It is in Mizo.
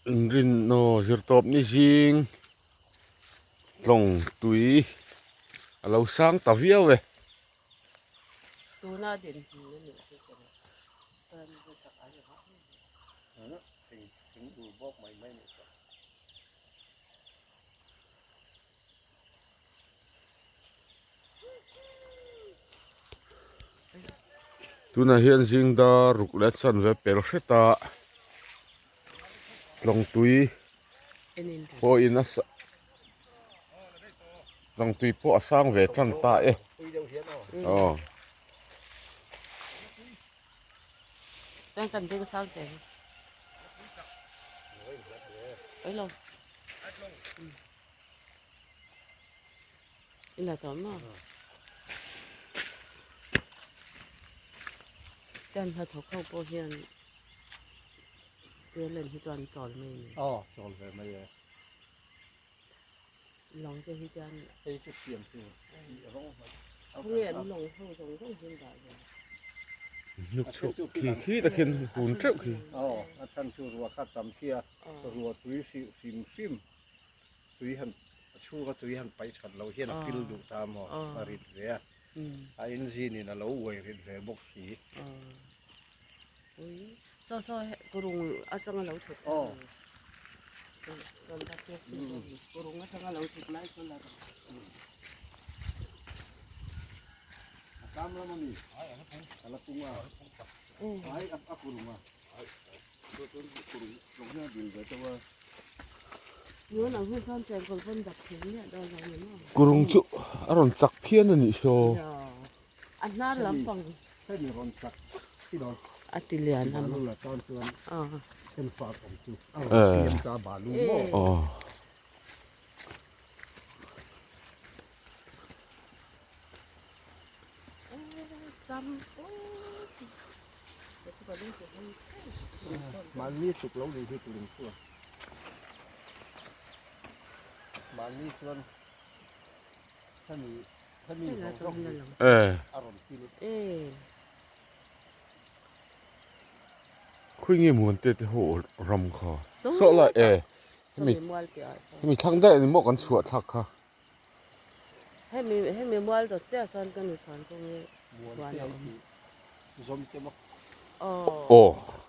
Inrin aw zirtawp ni zing tlawng tui a lo sang ta viau e. Tunah hian zing dar ruk leh chanve pel hret a tlawng tui pawhin a sa tlawng tui pawh a sang ve tan ta e aw. I la tawh maw? Kan hnathawk ho pawh hian tuilen hi chuan chawl mai a ni. Aw, chawl ve mai e. Lawng te hi chuan. Hei chu siam tur tih rawng mai. Khawnge an lawng ho zawng zawng hi an dah ve. Hnuk chhuak khi khi takin hun teuh khi. Aw, a chhan chu ruah kha tam khi a, ruah tui hrih hrim hrim. Tui han a chhunga tui han paih that loh hian a pil duh ta maw a rit ve a, a engine in a lo uai rit ve bawk si. Saw saw kurung atanga lo chhuk kurung atanga lo chhuk lai saw la A tam lam ami a la pung a, ai a kurung a. Kurung chu a rawn chak phian a nih saw. Mahni chuk lo nih hi tuling chuan mahni chuan hemi hemi zawng zawng hi a rawn pil Khawi nge muan te te ho ram kha saw lai e hemi hemi thlang daih a ni maw kan chhuah thlak kha. Hemi hemi mual dawt chiah chuan ka nu chhuan kawng hi huan a awm. Zawm te maw. Aw. Aw.